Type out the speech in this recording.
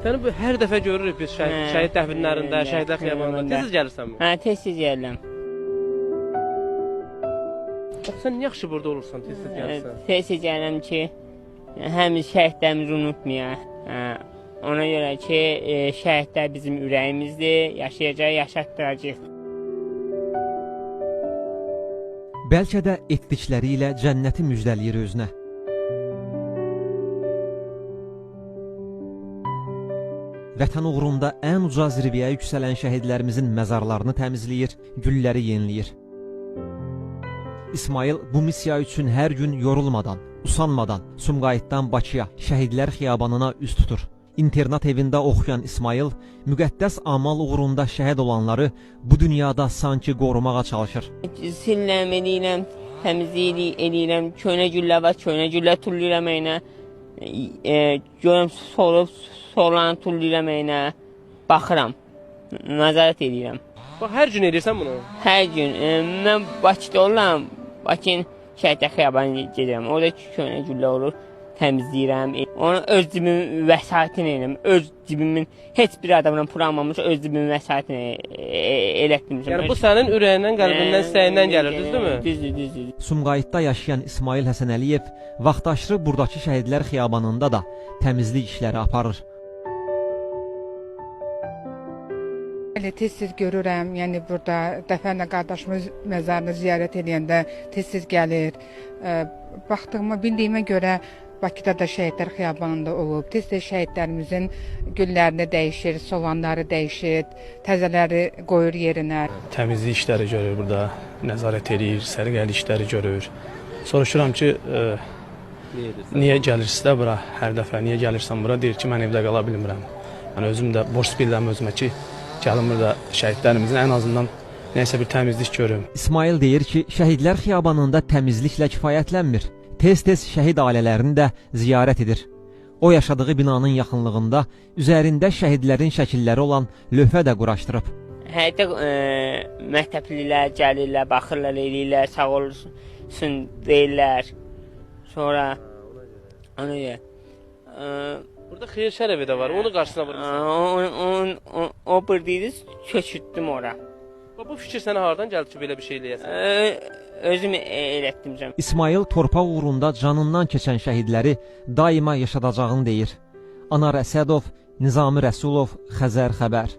Səni bu hər dəfə görürük biz şəhid, Hə, şəhid dəfnlərində, hə, şəhidlər xiyabanında. hə. Tez-tez gəlirsən bu. Hə, tez-tez gəlirəm. Bax sən niyə yaxşı burada olursan, tez-tez gəlirsən? Tez-tez gəlirəm ki, həm şəhidlərimizi unutmayaq. Hə, ona görə ki, şəhidlər bizim ürəyimizdir, yaşayacaq, yaşatdıracaq. Bəlkə də etdikləri ilə cənnəti müjdələyir özünə. Vətən uğrunda ən uca zirvəyə yüksələn şəhidlərimizin məzarlarını təmizləyir, gülləri yeniləyir. İsmail bu missiya üçün hər gün yorulmadan, usanmadan Sumqayıtdan Bakıya, Şəhidlər Xiyabanına üz tutur. İnternat evində oxuyan İsmail müqəddəs amal uğrunda şəhid olanları bu dünyada sanki qorumağa çalışır. Silirəm, eləyirəm, təmizlik eləyirəm, köhnə güllər var, köhnə güllər tullayıram eynə. Görürəm solub, solanı tullayıram eynə. Baxıram, nəzarət eləyirəm. Bax hər gün eləyirsən bunu. Hər gün mən Bakıda oluram, Bakının Şəhidlər Xiyabanına gedirəm. Orada köhnə güllər olur, təmizləyirəm. Onu öz cibimin vəsaitini eləyirəm. Öz cibimin heç bir adamdan pul almamış, öz cibimin vəsaitini elətdirmişəm. Yəni bu sənin ürəyindən, qəlbindən, istəyindən gəlir, düzdürmü? Düzdür, düzdür. Sumqayıtda yaşayan İsmail Həsənəliyev vaxtaşırı buradakı Şəhidlər Xiyabanında da təmizlik işləri aparır. Elə tez-tez görürəm, yəni burada dəfələrlə qardaşımın məzarını ziyarət eləyəndə tez-tez gəlir. Baxdığıma, bildiyimə görə Bakıda da Şəhidlər Xiyabanında olub. Tez-tez şəhidlərimizin güllərini dəyişir, solanları dəyişir, təzələri qoyur yerinə. Təmizlik işləri görür burada, nəzarət eləyir, səliqəli işləri görür. Soruşuram ki, Niyə edirsən? niyə gəlirsiz də bura hər dəfə, niyə gəlirsən bura? Deyir ki, mən evdə qala bilmirəm. Yəni özüm də borc bilirəm özümə ki, gəlim burada şəhidlərimizin ən azından nəsə bir təmizlik görüm. İsmail deyir ki, Şəhidlər Xiyabanında təmizliklə kifayətlənmir. Tez-tez şəhid ailələrini də ziyarət edir. O yaşadığı binanın yaxınlığında üzərində şəhidlərin şəkilləri olan lövhə də quraşdırıb. Həyətdə məktəblilər gəlirlər, baxırlar, eləyirlər, sağ olsun deyirlər. Sonra ona görə Burada xeyir şər evi də var. Onu qarşısına vurmusan. O burada idi, köçürtdüm ora. Bax bu fikir sənə hardan gəldi ki, belə bir şey eləyəsən? Özüm elətdirmişəm. İsmail torpaq uğrunda canından keçən şəhidləri daima yaşadacağını deyir. Anar Əsədov, Nizami Rəsulov, Xəzər xəbər.